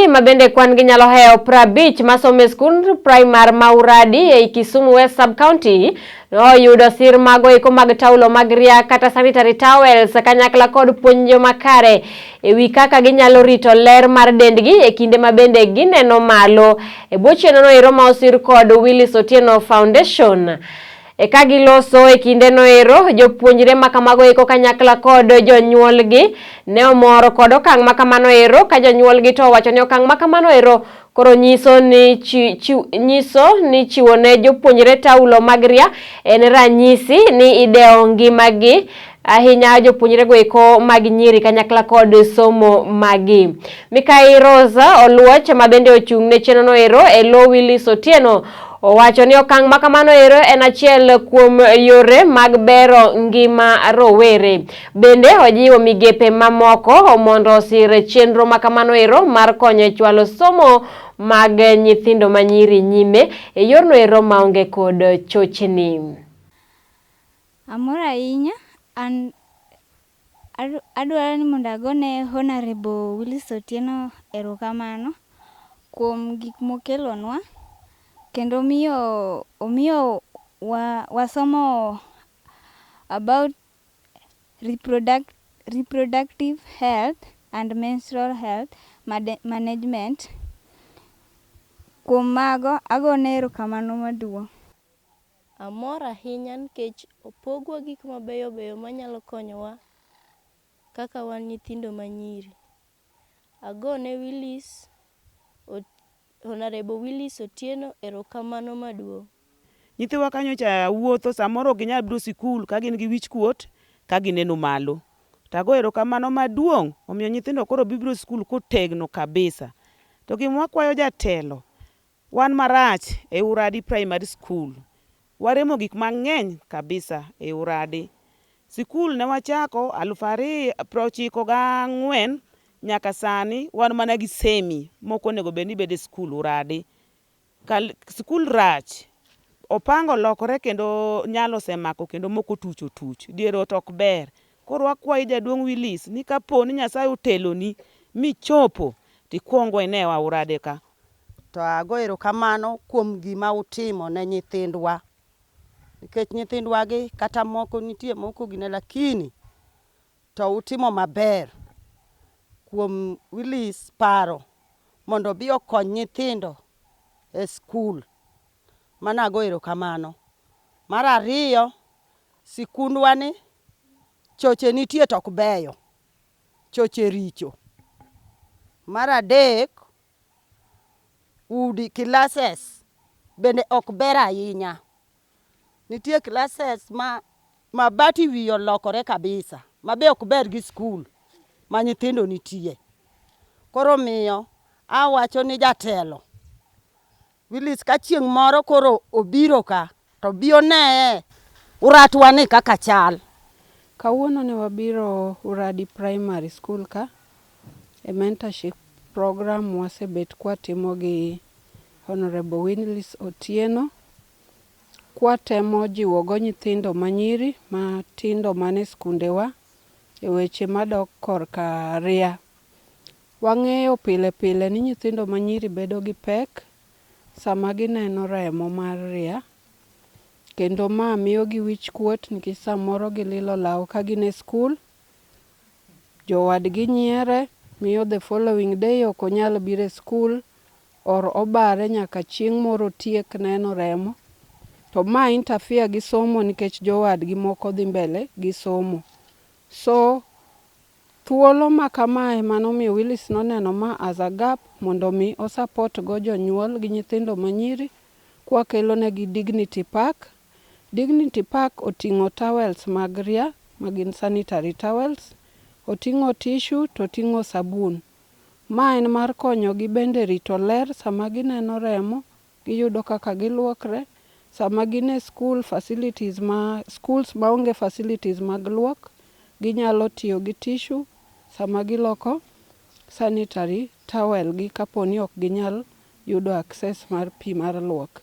Ma bende kwan gi nyalo hewo 50 masomo e skund primar ma Uradi ei Kisumu West Sub-County noyudo sir mago eko mag taulo mag ria kata sanitary towels kanyakla kod puonjo makare e wi kaka ginyalo rito ler mar dendgi e kinde ma bende gineno malo e bwo chenro ero ma osir kod Willis Otieno Foundation. E ka giloso e kinde noero, jopuonjre ma kamago eko kanyakla kod jonyuolgi ne omor kod okang' ma kamano ero ka jonyuolgi to owacho ni okang' ma kamano ero koro nyiso ni chi, chi, nyiso ni chiwo ne jopuonjre taulo mag ria en ranyisi ni idewo ngimagi ahinya jopuonjre go eko mag nyiri kanyakla kod somo magi. Mikai Rosa Oluoch ma bende ochung' ne chenro no ero e lo Willis Otieno owacho ni okang' ma kamano ero en achiel kuom yore mag bero ngima rowere. Bende ojiwo migepe mamoko mondo osir chenro ma kamano ero mar konyo e chwalo somo mag nyithindo manyiri nyime e yorno ero maonge kod chochni. Amor ahinya an adwaro ni mondo agone Honorable Willis Otieno erokamano kuom gik mokelonwa kendo miyo omiyo wasomo about reproductive health and menstrual health management. Kuom mago agone erokamano maduong'. Amor ahinya nikech opogwa gik mabeyo beyo manyalo konyowa kaka wan nyithindo manyiri. Agone Willis, Honorable Willis Otieno erokamano maduong'. Nyithiwa kanyo cha wuotho samoro ok ginyal biro sikul ka gin gi wich kuot ka gineno malo. To ago erokamano maduong' omiyo nyithindo koro biro sikul kotegno kabisa. To gima wakwayo jatelo, wan marach e Uradi Primary School. Waremo gik mang'eny kabisa e Uradi. Sikul ne wachako 2094 nyaka sani wan mana gi semi mok onego bed ni bedo e sikul Uradi. Sikul rach, opango olokore kendo nyalo osemako kendo moko otuch otuch, dier ot ok ber. Koro wakwayi jaduong' Willis ni kapo ni Nyasaye oteloni michopo tikuongo inewa Uradi ka. To ago erokamano kuom gima utimo ne nyithindwa. Nikech nyithindwa gi kata moko nitie moko gine lakini to utimo maber kuom Willis paro mondo obi okony nyithindo e skul. Mano ago erokamano. Mar ariyo, sikundwa ni choche nitie to ok beyo. Choche richo. Mar adek, udi classes bende ok ber ahinya. Nitie classes ma mabati wiye olokore kabisa ma be ok ber gi skul ma nyithindo nitie. Koro omiyo awacho ni jatelo Willis ka chieng' moro koro obiro ka to bi oneye uratwa ni kaka chal. Kawuono ne wabiro Uradi Primary School ka e mentorship program wasebet kwatimo gi Honorable Willis Otieno kwatemo jiwogo nyithindo manyiri matindo mane skundewa e weche madok korka ria. Wang'eyo pile pile ni nyithindo manyiri bedo gi pek sama gineno remo mar ria kendo ma miyogi wich kuot nikech samoro gililo law ka gin e skul, jowadgi nyiere, miyo the following day ok onyal biro e skul or obare nyaka chieng' moro otiek neno remo. To ma interfere gi somo nikech jowadgi moko dhi mbele gi somo. So thuolo ma kamae manomiyo Willis noneno ma as a gap mondo mi o support go jonyuol gi nyithindo manyiri kwakelo negi dignity pack. Dignity pack oting'o towels mag ria magin sanitary towels, oting'o tissue to oting'o sabun. Ma en mar konyogi bende rito ler sama gineno remo, giyudo kaka giluokre. Sama gin e school facilities ma schools maonge facilities mag luok, ginyalo tiyo gi tissue sama giloko sanitary towel gi kaponi ok ginyal yudo access mar pi mar luok.